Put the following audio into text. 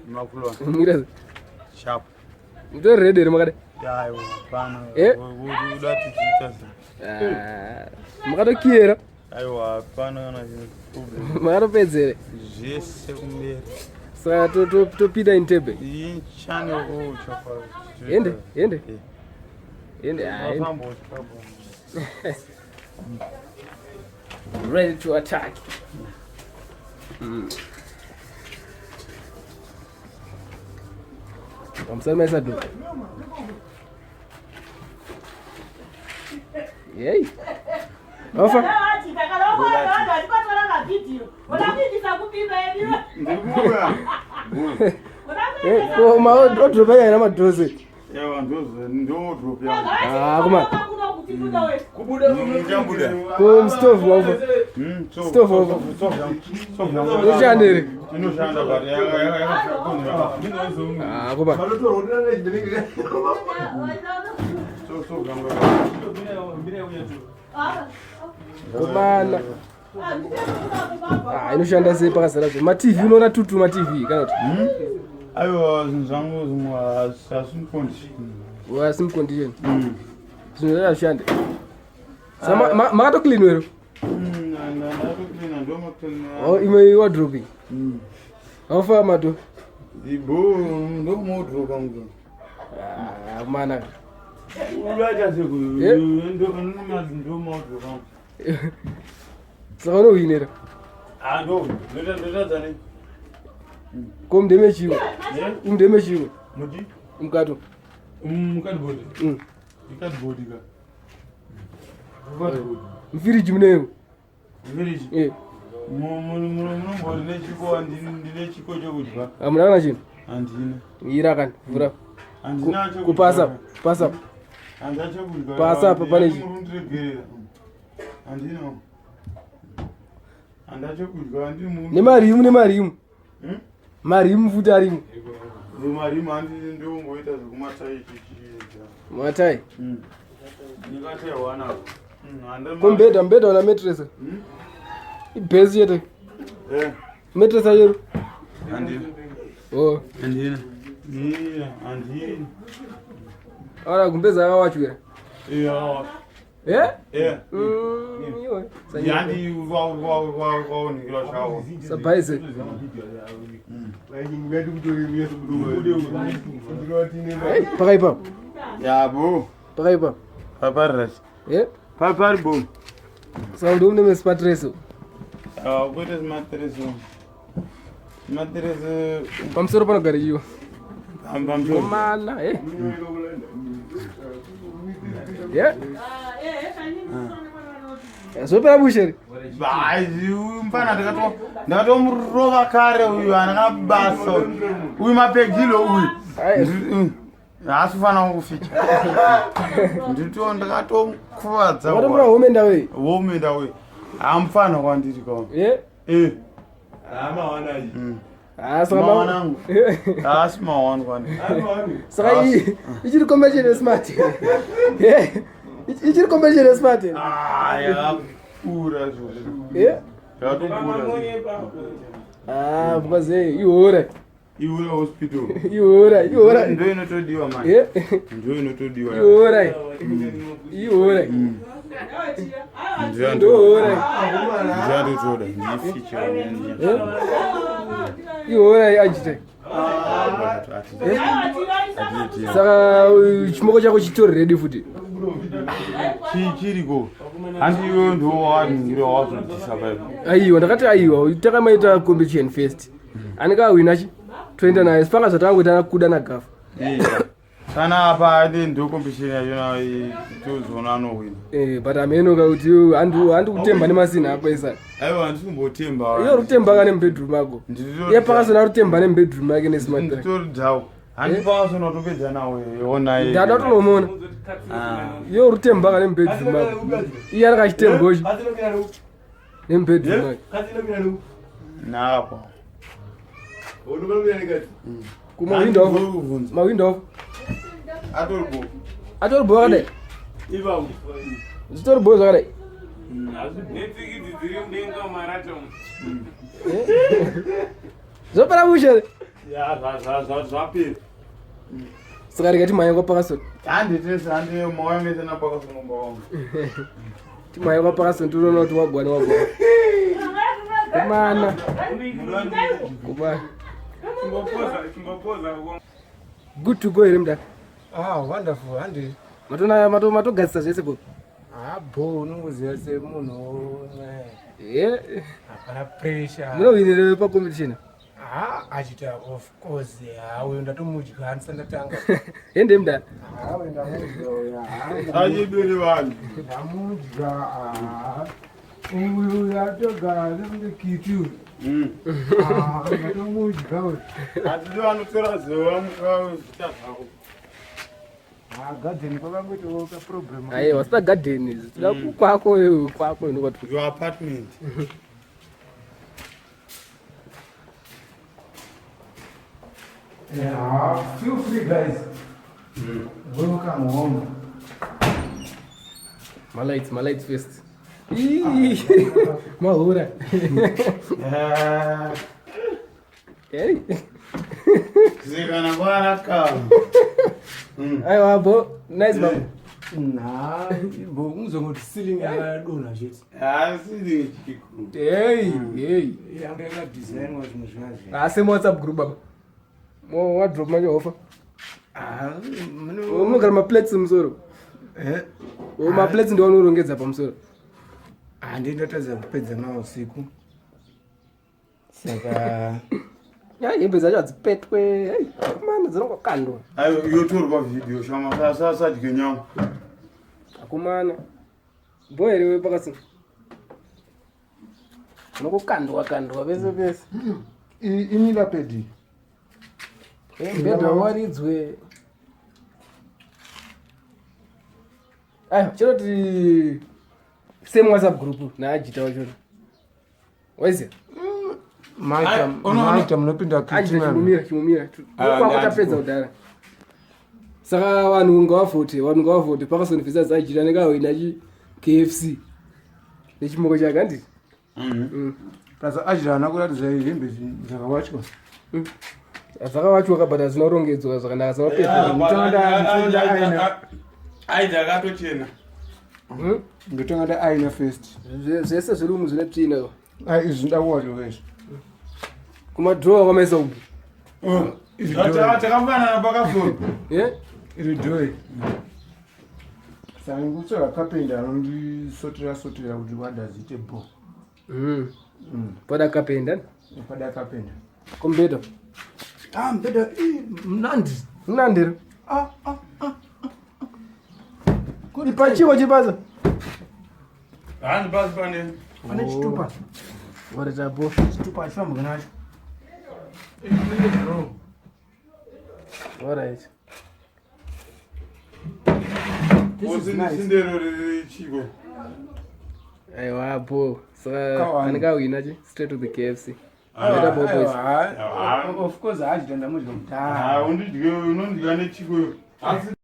Makulwa. Mira. Sharp. Mutori ready here makadai? Aiwa, hapana. Eh? Uda tichiita sei? Ah, makatokiyera. Aiwa, hapana kana problem. Makatopedzere. Zvese kumberi. Saka topinda Entebbe. Iyi channel oh chapa. Ende, ende. Ende, ah, ende. Mafambo chapa. Ready to attack. Pamusana maisa do. Yey. Ofa. Ko ma odropa yana madhozi. Yawa ndozo ndo drop yangu. Ah, kuma. Kubuda muchabuda. Ko stove wavo. Stove wavo. Stove yangu. Stove yangu. Inoshanda here? Inoshanda but yaka yaka yaka. Ah, kuma. Stove yangu. Kumana. Ah, inoshanda sei pakazara zve matv unoona tutu matv kana kuti Aiwa zvinhu zvangu zvimwe hazvimukondi. asi mucondition zvinhu zvacho hazvishande sa makatoclean wero Ndatoklina ndomaklina. Oh, imwe wardrobe iyi haufa mato Ibo ndomodropa wangu. Ah, mana Ukaita seku Eh? ndomodropa wangu. Saka unohwinera. Ah ndo ndotadza nei? Ko mudeme chiwo. Mudeme chiwo. Muti? Mukato. Mukadibodi. Ikadibodi ka. Mukadibodi. Mfiriji munewo. Mfiriji. Eh. Munombori nechiko ndine chiko chokudya. Hamuna kana chinhu. Handina. Ira kana vhura. Handina chokudya. Kupasa, pasa. Handina chokudya. Pasa apa pane chi. Mundiregerera. Handina. Handina chokudya handiri munhu. Nemarimu nemarimu. Marimu futi arimo. Marimu handiri ndomboita zvekumatai chichiita. Matai. Ndikataiwana. Ko mbeda mbeda una mattress. Ibhesi chete. Eh. Mattress ayero. Handina. Oh. Handina. Yeah, handina. Ara gumbeza akawachwira. Yeah. Eh? Yeah. Iwe. Yandi waonikira chawo. Sabaize. Hey, pakaipa. Yabo. Pakaipa. Papari. Eh? Papari bo. Saka ndo mune smatress. Ah, kwete smatress. Smatress. Pamusoro panogara iwo. Pamusoro. Mana, eh. Yeah. Zvopera bushe. Vai, mfana ndakato ndakatomurova kare uyu ana basa. Uyu mapegilo uyu. Haasi kufanira kuficha. Ndito ndakatomukuvadza. Watomura homenda we. Homenda we. Hamufana kwandiri kaona. Eh? Eh. Hamawana iyi. Ah, saka Mawanangu. Haasi mawani kwandiri. Saka iyi ichiri competition yesmart. Eh. Ichiri competition yesmart. Ah, yakakura zvose. Eh? Yakatokura. Ah, because eh ihora. Iwe hospital. Ihora, ihora. Ndo inotodiwa manje. Eh? Ndo inotodiwa. Ihora. Ihora. Ndohora. Ndiyandotoda ndificha. Eh? Ihora ajite. Saka chimoko chako chitori ready futi. Chiriko. Handi iwe ndo waningira wazodisapaipa. Aiwa, ndakati aiwa, takamaita competition first. Anenge awina chi toenda naye sipanga zvatangoita kuda nagafa. Kana apa ade ndo competition yacho tozoona anowina. Eh, but ameno kuti handu handu kutemba nemasina ako isa. Aiwa handisi kumbotemba. Iye rutemba kane mubedroom ako. Iye pakasona rutemba nemubedroom ake nesmart. Nditori dhawo. Handi pakasona topedza nawo ona iye. Ndada kutonomona. Iye rutemba kane mubedroom ako. Iye ari kachitembochi nemubedroom ake. Napo. Kumahwindo ako. Mahwindo ako. Atori bo. Atori bo akadai. Zvitori bo zvakadai. Netsikidzi dziri mudenga mumarata umu. Zvopera mushe. Ya zvapera. Saka rega timhanye kwaPakasoni. Handi tese handi moyo mese naPakasoni mumba wangu. Timhanye kwaPakasoni toona kuti wagwana wagwana. Kumana. Kumana. Good to go here mdaka. Ah, wonderful. Handi. Matona mato matogadzisa zvese bo. Ah, bo unongoziva semunhu. Eh. Hapana pressure. Munowinira pa competition. Ah, achita of course. Ah, uyo ndatomudya handisati ndatanga. Hende mdara. Ah, uyo ndamudya uyo. Achibiri vanhu. Ndamudya. Ah. Uyu atogara nekunge kiti uyu. Ah, ndatomudya uyu. Hatidi vanotora zuva mukaita zvako. Ah, garden kwakangoitawo ka problem. Aiwa, sita garden izvi. Toda kwako iwe, kwako inokwati. Your apartment. Yeah, feel free guys. Welcome home. Malights, malights first. Ii, Mahura. Hey. Kuzikana kwanaka. Aiwa, bo. Nice baba. Nah, bo ngizongoti ceiling yakadonha chete. Asi chikuru. Hey, hey. Yanga yakadesignwa zvimwe zvazvo. Ah, same WhatsApp group baba. Mo wardrobe manje hofa. Ah, Unogara maplates musoro. Eh, O maplates ndiwo unorongedza pamusoro. handindatadza kupedza nawo usiku. Saka Ya, hembe dzacho hadzipetwe. Hey, akomana dzinongokandwa. Ayo yotorwa video shama sasadye nyama. Akomana. Bo here we pakasi. Unongokandwa kandwa pese pese. inila pedi. Mbedha waridzwe. Ayo, chinoti same WhatsApp group naajita wacho. Waiziya? Maita maita munopinda Ajita kitchen. chimumira chimumira. Ah, Kwako ndi tapedza kudhara. Saka vanhu ngavavhote, vanhu ngavavhote Pakasoni versus Ajita nekahwina chi KFC. Nechimoko chake handiti? Plus ajira haana kuratidza hembe dzakawachwa. Dzakawachwa but hadzina kurongedzwa zvakanaka dzakapetwa. Aida akatochena. Ndotonga ndaaina first. Zvese zviri umu zvine tsvina. Ai izvi ndakuwachwa izvi. Kumadhirowa kwamaisa umu. Takafanana pakasoni. Eh? Iri dhoi. Saka ndikutsvaga kapenda anondisotera sotera kuti wada ziite bo. Pada kapenda. Pada kapenda. Kombedha. Ah, mbeda ii mnandi. Mnandiro. Ah, ah, ah. Ipa chiko chipaza. Handi pasi pane. Pane chitupa. Waritapo. Chitupa achifambwa nacho. Alright. This is nice. Sindero riri chiko. Aiwa bo. Saka Kawana. anenge awina chi straight to the KFC. Better bo boys. Aiwa, of course haachita ndamudya kudhara. Ah, undidye unondya nechiko. Asi